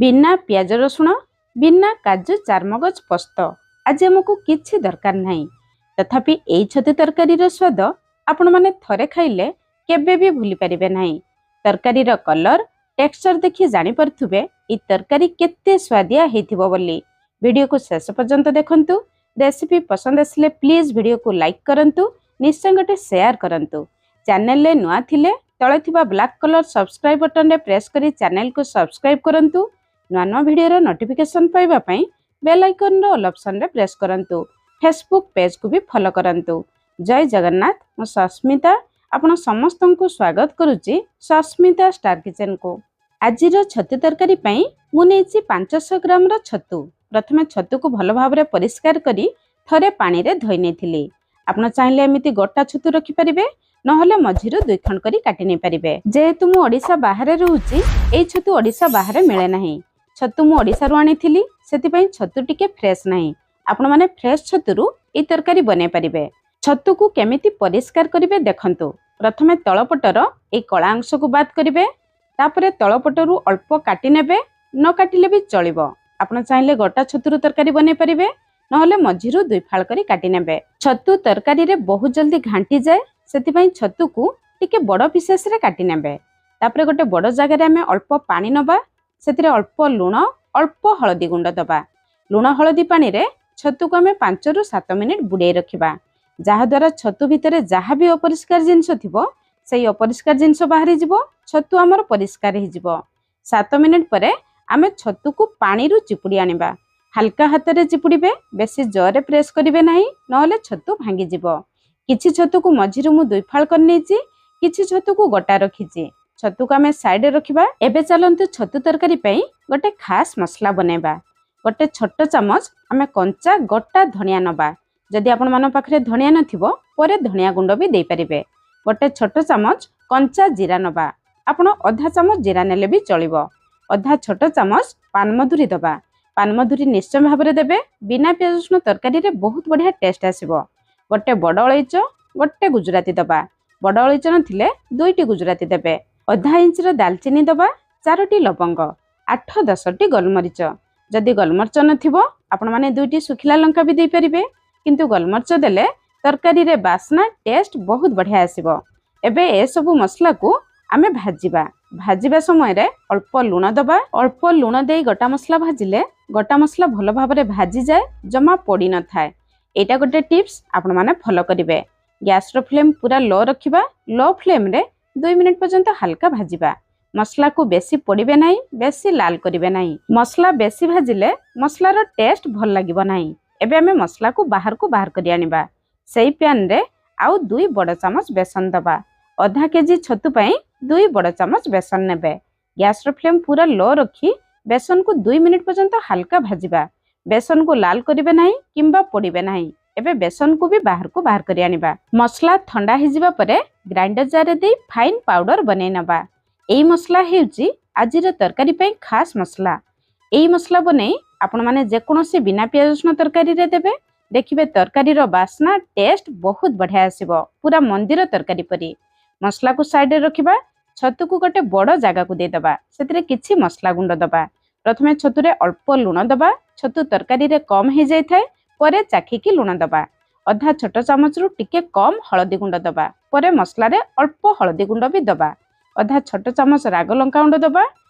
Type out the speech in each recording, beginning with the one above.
ବିନା ପିଆଜ ରସୁଣ, ବିନା କାଜୁ, ଚାରମଗଜ, ପୋସ୍ତ, ଆଜି ଆମକୁ କିଛି ଦରକାର ନାହିଁ। ତଥାପି ଏଇ ଛତୁ ତରକାରୀର ସ୍ୱାଦ ଆପଣମାନେ ଥରେ ଖାଇଲେ କେବେ ବି ଭୁଲି ପାରିବେ ନାହିଁ। ତରକାରୀର କଲର, ଟେକ୍ସଚର ଦେଖି ଜାଣିପାରୁଥିବେ ଏଇ ତରକାରୀ କେତେ ସ୍ୱାଦିଆ ହେଇଥିବ ବୋଲି। ଭିଡ଼ିଓକୁ ଶେଷ ପର୍ଯ୍ୟନ୍ତ ଦେଖନ୍ତୁ। ରେସିପି ପସନ୍ଦ ଆସିଲେ ପ୍ଲିଜ୍ ଭିଡ଼ିଓକୁ ଲାଇକ୍ କରନ୍ତୁ, ନିଶ୍ଚୟ ଗୋଟେ ସେୟାର କରନ୍ତୁ। ଚ୍ୟାନେଲରେ ନୂଆ ଥିଲେ ତଳେ ଥିବା ବ୍ଲାକ୍ କଲର ସବସ୍କ୍ରାଇବ୍ ବଟନରେ ପ୍ରେସ୍ କରି ଚ୍ୟାନେଲକୁ ସବସ୍କ୍ରାଇବ୍ କରନ୍ତୁ। ନୂଆ ନୂଆ ଭିଡ଼ିଓର ନୋଟିଫିକେସନ୍ ପାଇବା ପାଇଁ ବେଲ୍ ଆଇକନ୍ର ଅଲ୍ ଅପସନ୍ରେ ପ୍ରେସ୍ କରନ୍ତୁ। ଫେସବୁକ୍ ପେଜ୍କୁ ବି ଫଲୋ କରନ୍ତୁ। ଜୟ ଜଗନ୍ନାଥ। ମୁଁ ସସ୍ମିତା, ଆପଣ ସମସ୍ତଙ୍କୁ ସ୍ୱାଗତ କରୁଛି ସସ୍ମିତା ଷ୍ଟାର କିଚେନକୁ। ଆଜିର ଛତୁ ତରକାରୀ ପାଇଁ ମୁଁ ନେଇଛି 500 ଗ୍ରାମର ଛତୁ। ପ୍ରଥମେ ଛତୁକୁ ଭଲ ଭାବରେ ପରିଷ୍କାର କରି ଥରେ ପାଣିରେ ଧୋଇ ନେଇଥିଲି। ଆପଣ ଚାହିଁଲେ ଏମିତି ଗୋଟା ଛତୁ ରଖିପାରିବେ, ନହେଲେ ମଝିରୁ ଦୁଇ ଖଣ୍ଡ କରି କାଟି ନେଇପାରିବେ। ଯେହେତୁ ମୁଁ ଓଡ଼ିଶା ବାହାରେ ରହୁଛି, ଏଇ ଛତୁ ଓଡ଼ିଶା ବାହାରେ ମିଳେ ନାହିଁ। ଛତୁ ମୁଁ ଓଡ଼ିଶାରୁ ଆଣିଥିଲି, ସେଥିପାଇଁ ଛତୁ ଟିକେ ଫ୍ରେଶ୍ ନାହିଁ। ଆପଣମାନେ ଫ୍ରେଶ୍ ଛତୁରୁ ଏଇ ତରକାରୀ ବନେଇ ପାରିବେ। ଛତୁକୁ କେମିତି ପରିଷ୍କାର କରିବେ ଦେଖନ୍ତୁ। ପ୍ରଥମେ ତଳପଟର ଏଇ କଳା ଅଂଶକୁ ବାଦ କରିବେ। ତାପରେ ତଳପଟରୁ ଅଳ୍ପ କାଟି ନେବେ, ନ କାଟିଲେ ବି ଚଳିବ। ଆପଣ ଚାହିଁଲେ ଗୋଟା ଛତୁରୁ ତରକାରୀ ବନେଇ ପାରିବେ, ନହେଲେ ମଝିରୁ ଦୁଇ ଫାଳ କରି କାଟି ନେବେ। ଛତୁ ତରକାରୀରେ ବହୁତ ଜଲ୍ଦି ଘାଣ୍ଟି ଯାଏ, ସେଥିପାଇଁ ଛତୁକୁ ଟିକେ ବଡ଼ ପିସେସରେ କାଟି ନେବେ। ତାପରେ ଗୋଟେ ବଡ଼ ଜାଗାରେ ଆମେ ଅଳ୍ପ ପାଣି ନେବା, ସେଥିରେ ଅଳ୍ପ ଲୁଣ, ଅଳ୍ପ ହଳଦୀ ଗୁଣ୍ଡ ଦେବା। ଲୁଣ ହଳଦୀ ପାଣିରେ ଛତୁକୁ ଆମେ 5ରୁ 7 ମିନିଟ୍ ବୁଡ଼େଇ ରଖିବା, ଯାହାଦ୍ୱାରା ଛତୁ ଭିତରେ ଯାହା ବି ଅପରିଷ୍କାର ଜିନିଷ ଥିବ, ସେଇ ଅପରିଷ୍କାର ଜିନିଷ ବାହାରିଯିବ, ଛତୁ ଆମର ପରିଷ୍କାର ହେଇଯିବ। 7 ମିନିଟ୍ ପରେ ଆମେ ଛତୁକୁ ପାଣିରୁ ଚିପୁଡ଼ି ଆଣିବା। ହାଲକା ହାତରେ ଚିପୁଡ଼ିବେ, ବେଶୀ ଜୋରରେ ପ୍ରେସ୍ କରିବେ ନାହିଁ, ନହେଲେ ଛତୁ ଭାଙ୍ଗିଯିବ। କିଛି ଛତୁକୁ ମଝିରୁ ମୁଁ ଦୁଇ ଫାଳ କରିନେଇଛି, କିଛି ଛତୁକୁ ଗୋଟା ରଖିଛି। ଛତୁକୁ ଆମେ ସାଇଡରେ ରଖିବା। ଏବେ ଚାଲନ୍ତୁ ଛତୁ ତରକାରୀ ପାଇଁ ଗୋଟେ ଖାସ୍ ମସଲା ବନେଇବା। ଗୋଟେ ଛୋଟ ଚାମଚ ଆମେ କଞ୍ଚା ଗୋଟା ଧନିଆ ନେବା। ଯଦି ଆପଣମାନଙ୍କ ପାଖରେ ଧନିଆ ନଥିବ, ପରେ ଧନିଆ ଗୁଣ୍ଡ ବି ଦେଇପାରିବେ। ଗୋଟେ ଛୋଟ ଚାମଚ କଞ୍ଚା ଜିରା ନେବା। ଆପଣ ଅଧା ଚାମଚ ଜିରା ନେଲେ ବି ଚଳିବ। ଅଧା ଛୋଟ ଚାମଚ ପାନମଧୁରୀ ଦେବା। ପାନମଧୁରୀ ନିଶ୍ଚୟ ଭାବରେ ଦେବେ, ବିନା ପିଆଜ ରସୁଣ ତରକାରୀରେ ବହୁତ ବଢ଼ିଆ ଟେଷ୍ଟ ଆସିବ। ଗୋଟେ ବଡ଼ ଅଳେଇଚ, ଗୋଟେ ଗୁଜୁରାତି ଦେବା। ବଡ଼ ଅଳେଇଚ ନଥିଲେ ଦୁଇଟି ଗୁଜୁରାତି ଦେବେ। ଅଧା ଇଞ୍ଚର ଦାଲଚିନି ଦେବା, ଚାରୋଟି ଲବଙ୍ଗ, 8-10ଟି ଗୋଲମରିଚ। ଯଦି ଗୋଲମରିଚ ନଥିବ, ଆପଣମାନେ ଦୁଇଟି ଶୁଖିଲା ଲଙ୍କା ବି ଦେଇପାରିବେ। କିନ୍ତୁ ଗୋଲମରିଚ ଦେଲେ ତରକାରୀରେ ବାସ୍ନା, ଟେଷ୍ଟ ବହୁତ ବଢ଼ିଆ ଆସିବ। ଏବେ ଏସବୁ ମସଲାକୁ ଆମେ ଭାଜିବା। ଭାଜିବା ସମୟରେ ଅଳ୍ପ ଲୁଣ ଦେବା। ଅଳ୍ପ ଲୁଣ ଦେଇ ଗୋଟା ମସଲା ଭାଜିଲେ ଗୋଟା ମସଲା ଭଲ ଭାବରେ ଭାଜିଯାଏ, ଜମା ପୋଡ଼ି ନଥାଏ। ଏଇଟା ଗୋଟେ ଟିପ୍ସ, ଆପଣମାନେ ଫଲୋ କରିବେ। ଗ୍ୟାସର ଫ୍ଲେମ୍ ପୁରା ଲୋ ରଖିବା। ଲୋ ଫ୍ଲେମ୍ରେ 2 ମିନିଟ୍ ପର୍ଯ୍ୟନ୍ତ ହାଲକା ଭାଜିବା। ମସଲାକୁ ବେଶୀ ପୋଡ଼ିବେ ନାହିଁ, ବେଶୀ ଲାଲ କରିବେ ନାହିଁ। ମସଲା ବେଶୀ ଭାଜିଲେ ମସଲାର ଟେଷ୍ଟ ଭଲ ଲାଗିବ ନାହିଁ। ଏବେ ଆମେ ମସଲାକୁ ବାହାରକୁ ବାହାର କରି ଆଣିବା। ସେଇ ପ୍ୟାନରେ ଆଉ 2 ବଡ଼ ଚାମଚ ବେସନ ଦେବା। ଅଧା କେଜି ଛତୁ ପାଇଁ 2 ବଡ଼ ଚାମଚ ବେସନ ନେବେ। ଗ୍ୟାସର ଫ୍ଲେମ୍ ପୁରା ଲୋ ରଖି ବେସନକୁ 2 ମିନିଟ୍ ପର୍ଯ୍ୟନ୍ତ ହାଲକା ଭାଜିବା। ବେସନକୁ ଲାଲ କରିବେ ନାହିଁ କିମ୍ବା ପୋଡ଼ିବେ ନାହିଁ। ଏବେ ବେସନକୁ ବି ବାହାରକୁ ବାହାର କରି ଆଣିବା। ମସଲା ଥଣ୍ଡା ହେଇଯିବା ପରେ ଗ୍ରାଇଣ୍ଡର ଜାରରେ ଦେଇ ଫାଇନ୍ ପାଉଡର ବନେଇ ନେବା। ଏଇ ମସଲା ହେଉଛି ଆଜିର ତରକାରୀ ପାଇଁ ଖାସ୍ ମସଲା। ଏଇ ମସଲା ବନେଇ ଆପଣମାନେ ଯେକୌଣସି ବିନା ପିଆଜ ରସୁଣ ତରକାରୀରେ ଦେବେ, ଦେଖିବେ ତରକାରୀର ବାସ୍ନା, ଟେଷ୍ଟ ବହୁତ ବଢ଼ିଆ ଆସିବ, ପୁରା ମନ୍ଦିର ତରକାରୀ ପରି। ମସଲାକୁ ସାଇଡରେ ରଖିବା। ଛତୁକୁ ଗୋଟେ ବଡ଼ ଜାଗାକୁ ଦେଇଦେବା। ସେଥିରେ କିଛି ମସଲା ଗୁଣ୍ଡ ଦେବା। ପ୍ରଥମେ ଛତୁରେ ଅଳ୍ପ ଲୁଣ ଦେବା। ଛତୁ ତରକାରୀରେ କମ୍ ହେଇଯାଇଥାଏ, ପରେ ଚାଖିକି ଲୁଣ ଦେବା। ଅଧା ଛୋଟ ଚାମଚରୁ ଟିକେ କମ୍ ହଳଦୀ ଗୁଣ୍ଡ ଦେବା। ପରେ ମସଲାରେ ଅଳ୍ପ ହଳଦୀ ଗୁଣ୍ଡ ବି ଦେବା। ଅଧା ଛୋଟ ଚାମଚ ରାଗ ଲଙ୍କା ଗୁଣ୍ଡ ଦେବା।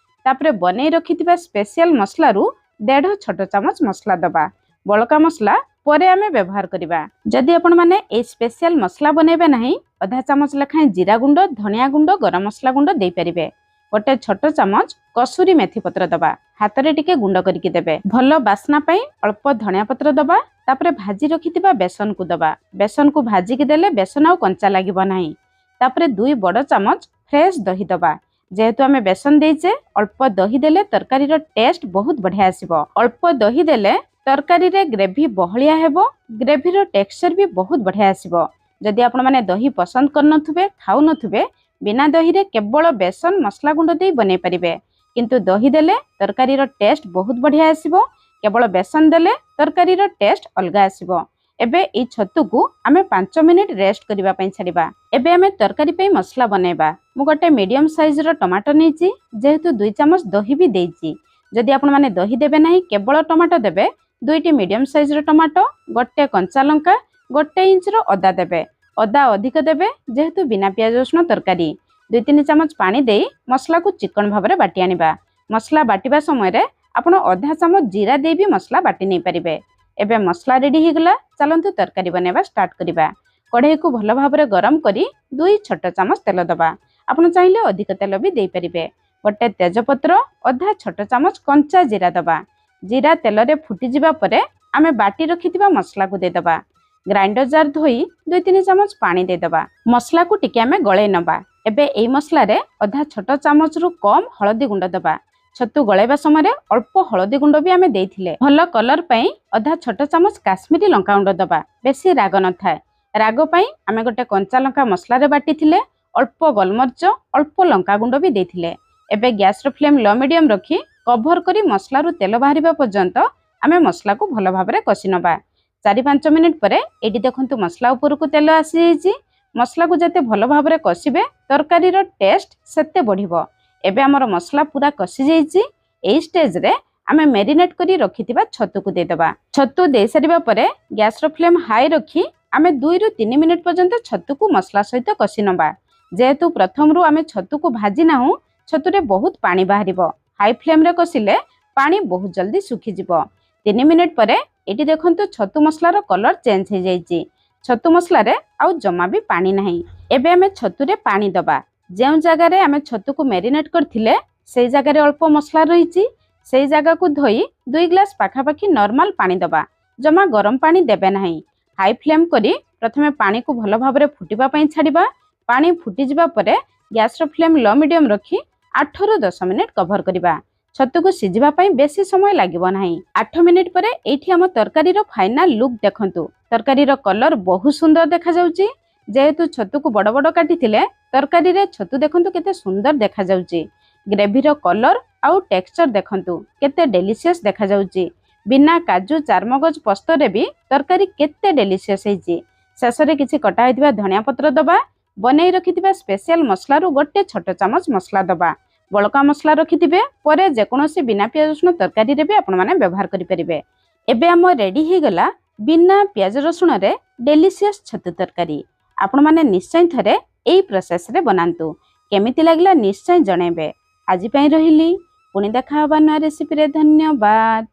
ତାପରେ ବନେଇ ରଖିଥିବା ସ୍ପେଶିଆଲ ମସଲାରୁ ଦେଢ଼ ଛୋଟ ଚାମଚ ମସଲା ଦେବା। ବଳକା ମସଲା ପରେ ଆମେ ବ୍ୟବହାର କରିବା। ଯଦି ଆପଣମାନେ ଏଇ ସ୍ପେଶିଆଲ ମସଲା ବନେଇବେ ନାହିଁ, ଅଧା ଚାମଚ ଲେଖାଏଁ ଜିରା ଗୁଣ୍ଡ, ଧନିଆ ଗୁଣ୍ଡ, ଗରମ ମସଲା ଗୁଣ୍ଡ ଦେଇପାରିବେ। ଗୋଟେ ଛୋଟ ଚାମଚ କସୁରୀ ମେଥି ପତ୍ର ଦେବା। ହାତରେ ଟିକେ ଗୁଣ୍ଡ କରିକି ଦେବେ। ଭଲ ବାସ୍ନା ପାଇଁ ଅଳ୍ପ ଧନିଆ ପତ୍ର ଦେବା। ତାପରେ ଭାଜି ରଖିଥିବା ବେସନକୁ ଦେବା। ବେସନକୁ ଭାଜିକି ଦେଲେ ବେସନ ଆଉ କଞ୍ଚା ଲାଗିବ ନାହିଁ। ତାପରେ 2 ବଡ଼ ଚାମଚ ଫ୍ରେଶ ଦହି ଦେବା। ଯେହେତୁ ଆମେ ବେସନ ଦେଇଛେ, ଅଳ୍ପ ଦହି ଦେଲେ ତରକାରୀର ଟେଷ୍ଟ ବହୁତ ବଢ଼ିଆ ଆସିବ। ଅଳ୍ପ ଦହି ଦେଲେ ତରକାରୀରେ ଗ୍ରେଭି ବହଳିଆ ହେବ, ଗ୍ରେଭିର ଟେକ୍ସଚର ବି ବହୁତ ବଢ଼ିଆ ଆସିବ। ଯଦି ଆପଣମାନେ ଦହି ପସନ୍ଦ କରୁନଥିବେ, ଖାଉନଥିବେ, ବିନା ଦହିରେ କେବଳ ବେସନ, ମସଲା ଗୁଣ୍ଡ ଦେଇ ବନେଇ ପାରିବେ। କିନ୍ତୁ ଦହି ଦେଲେ ତରକାରୀର ଟେଷ୍ଟ ବହୁତ ବଢ଼ିଆ ଆସିବ। କେବଳ ବେସନ ଦେଲେ ତରକାରୀର ଟେଷ୍ଟ ଅଲଗା ଆସିବ। ଏବେ ଏଇ ଛତୁକୁ ଆମେ 5 ମିନିଟ୍ ରେଷ୍ଟ କରିବା ପାଇଁ ଛାଡ଼ିବା। ଏବେ ଆମେ ତରକାରୀ ପାଇଁ ମସଲା ବନେଇବା। ମୁଁ ଗୋଟେ ମିଡ଼ିୟମ ସାଇଜର ଟମାଟୋ ନେଇଛି। ଯେହେତୁ 2 ଚାମଚ ଦହି ବି ଦେଇଛି, ଯଦି ଆପଣମାନେ ଦହି ଦେବେ ନାହିଁ, କେବଳ ଟମାଟୋ ଦେବେ, 2ଟି ମିଡିୟମ ସାଇଜର ଟମାଟୋ, ଗୋଟେ କଞ୍ଚା ଲଙ୍କା, 1 ଇଞ୍ଚର ଅଦା ଦେବେ। ଅଦା ଅଧିକ ଦେବେ, ଯେହେତୁ ବିନା ପିଆଜ ରସୁଣ ତରକାରୀ। 2-3 ଚାମଚ ପାଣି ଦେଇ ମସଲାକୁ ଚିକଣ ଭାବରେ ବାଟି ଆଣିବା। ମସଲା ବାଟିବା ସମୟରେ ଆପଣ ଅଧା ଚାମଚ ଜିରା ଦେଇ ବି ମସଲା ବାଟି ନେଇପାରିବେ। ଏବେ ମସଲା ରେଡି ହେଇଗଲା। ଚାଲନ୍ତୁ ତରକାରୀ ବନେଇବା ଷ୍ଟାର୍ଟ କରିବା। କଢ଼େଇକୁ ଭଲ ଭାବରେ ଗରମ କରି 2 ଛୋଟ ଚାମଚ ତେଲ ଦେବା। ଆପଣ ଚାହିଁଲେ ଅଧିକ ତେଲ ବି ଦେଇପାରିବେ। ଗୋଟେ ତେଜପତ୍ର, ଅଧା ଛୋଟ ଚାମଚ କଞ୍ଚା ଜିରା ଦେବା। ଜିରା ତେଲରେ ଫୁଟିଯିବା ପରେ ଆମେ ବାଟି ରଖିଥିବା ମସଲାକୁ ଦେଇଦେବା। ଗ୍ରାଇଣ୍ଡର ଜାର ଧୋଇ 2-3 ଚାମଚ ପାଣି ଦେଇଦେବା। ମସଲାକୁ ଟିକେ ଆମେ ଗଳେଇ ନେବା। ଏବେ ଏଇ ମସଲାରେ ଅଧା ଛୋଟ ଚାମଚରୁ କମ୍ ହଳଦୀ ଗୁଣ୍ଡ ଦେବା। ଛତୁ ଗଳେଇବା ସମୟରେ ଅଳ୍ପ ହଳଦୀ ଗୁଣ୍ଡ ବି ଆମେ ଦେଇଥିଲେ। ଭଲ କଲର ପାଇଁ ଅଧା ଛୋଟ ଚାମଚ କାଶ୍ମୀରୀ ଲଙ୍କା ଗୁଣ୍ଡ ଦେବା। ବେଶୀ ରାଗ ନଥାଏ। ରାଗ ପାଇଁ ଆମେ ଗୋଟେ କଞ୍ଚା ଲଙ୍କା ମସଲାରେ ବାଟିଥିଲେ, ଅଳ୍ପ ଗୋଲମରିଚ, ଅଳ୍ପ ଲଙ୍କା ଗୁଣ୍ଡ ବି ଦେଇଥିଲେ। ଏବେ ଗ୍ୟାସର ଫ୍ଲେମ୍ ଲୋ ମିଡିୟମ ରଖି କଭର କରି ମସଲାରୁ ତେଲ ବାହାରିବା ପର୍ଯ୍ୟନ୍ତ ଆମେ ମସଲାକୁ ଭଲ ଭାବରେ କଷି ନେବା। 4-5 ମିନିଟ୍ ପରେ ଏଇଠି ଦେଖନ୍ତୁ, ମସଲା ଉପରକୁ ତେଲ ଆସିଯାଇଛି। ମସଲାକୁ ଯେତେ ଭଲ ଭାବରେ କଷିବେ, ତରକାରୀର ଟେଷ୍ଟ ସେତେ ବଢ଼ିବ। ଏବେ ଆମର ମସଲା ପୁରା କଷି ଯାଇଛି। ଏଇ ଷ୍ଟେଜରେ ଆମେ ମ୍ୟାରିନେଟ୍ କରି ରଖିଥିବା ଛତୁକୁ ଦେଇଦେବା। ଛତୁ ଦେଇସାରିବା ପରେ ଗ୍ୟାସର ଫ୍ଲେମ୍ ହାଇ ରଖି ଆମେ 2ରୁ 3 ମିନିଟ୍ ପର୍ଯ୍ୟନ୍ତ ଛତୁକୁ ମସଲା ସହିତ କଷି ନେବା। ଯେହେତୁ ପ୍ରଥମରୁ ଆମେ ଛତୁକୁ ଭାଜି ନାହୁଁ, ଛତୁରେ ବହୁତ ପାଣି ବାହାରିବ। ହାଇ ଫ୍ଲେମ୍ରେ କଷିଲେ ପାଣି ବହୁତ ଜଲ୍ଦି ଶୁଖିଯିବ। 3 ମିନିଟ୍ ପରେ ଏଠି ଦେଖନ୍ତୁ, ଛତୁ ମସଲାର କଲର ଚେଞ୍ଜ ହେଇଯାଇଛି। ଛତୁ ମସଲାରେ ଆଉ ଜମା ବି ପାଣି ନାହିଁ। ଏବେ ଆମେ ଛତୁରେ ପାଣି ଦେବା। ଯେଉଁ ଜାଗାରେ ଆମେ ଛତୁକୁ ମ୍ୟାରିନେଟ୍ କରିଥିଲେ, ସେଇ ଜାଗାରେ ଅଳ୍ପ ମସଲା ରହିଛି। ସେଇ ଜାଗାକୁ ଧୋଇ 2 ଗ୍ଲାସ ପାଖାପାଖି ନର୍ମାଲ ପାଣି ଦେବା। ଜମା ଗରମ ପାଣି ଦେବେ ନାହିଁ। ହାଇ ଫ୍ଲେମ୍ କରି ପ୍ରଥମେ ପାଣିକୁ ଭଲ ଭାବରେ ଫୁଟିବା ପାଇଁ ଛାଡ଼ିବା। ପାଣି ଫୁଟିଯିବା ପରେ ଗ୍ୟାସର ଫ୍ଲେମ୍ ଲୋ ମିଡିୟମ ରଖି 8ରୁ 10 ମିନିଟ୍ କଭର କରିବା। ଛତୁକୁ ସିଝିବା ପାଇଁ ବେଶୀ ସମୟ ଲାଗିବ ନାହିଁ। 8 ମିନିଟ୍ ପରେ ଏଇଠି ଆମ ତରକାରୀର ଫାଇନାଲ ଲୁକ୍ ଦେଖନ୍ତୁ। ତରକାରୀର କଲର ବହୁତ ସୁନ୍ଦର ଦେଖାଯାଉଛି। ଯେହେତୁ ଛତୁକୁ ବଡ଼ ବଡ଼ କାଟିଥିଲେ, ତରକାରୀରେ ଛତୁ ଦେଖନ୍ତୁ କେତେ ସୁନ୍ଦର ଦେଖାଯାଉଛି। ଗ୍ରେଭିର କଲର ଆଉ ଟେକ୍ସଚର ଦେଖନ୍ତୁ, କେତେ ଡେଲିସିୟସ୍ ଦେଖାଯାଉଛି। ବିନା କାଜୁ, ଚାରମଗଜ, ପସ୍ତରେ ବି ତରକାରୀ କେତେ ଡେଲିସିୟସ୍ ହେଇଛି। ଶେଷରେ କିଛି କଟା ହେଇଥିବା ଧନିଆ ପତ୍ର ଦବା। ବନେଇ ରଖିଥିବା ସ୍ପେଶିଆଲ ମସଲାରୁ ଗୋଟେ ଛୋଟ ଚାମଚ ମସଲା ଦବା। ବଳକା ମସଲା ରଖିଥିବେ, ପରେ ଯେକୌଣସି ବିନା ପିଆଜ ରସୁଣ ତରକାରୀରେ ବି ଆପଣମାନେ ବ୍ୟବହାର କରିପାରିବେ। ଏବେ ଆମ ରେଡି ହେଇଗଲା ବିନା ପିଆଜ ରସୁଣରେ ଡେଲିସିୟସ୍ ଛତୁ ତରକାରୀ। ଆପଣମାନେ ନିଶ୍ଚୟ ଥରେ ଏଇ ପ୍ରୋସେସରେ ବନାନ୍ତୁ। କେମିତି ଲାଗିଲା ନିଶ୍ଚୟ ଜଣେଇବେ। ଆଜି ପାଇଁ ରହିଲି। ପୁଣି ଦେଖା ହବା ନୂଆ ରେସିପିରେ। ଧନ୍ୟବାଦ।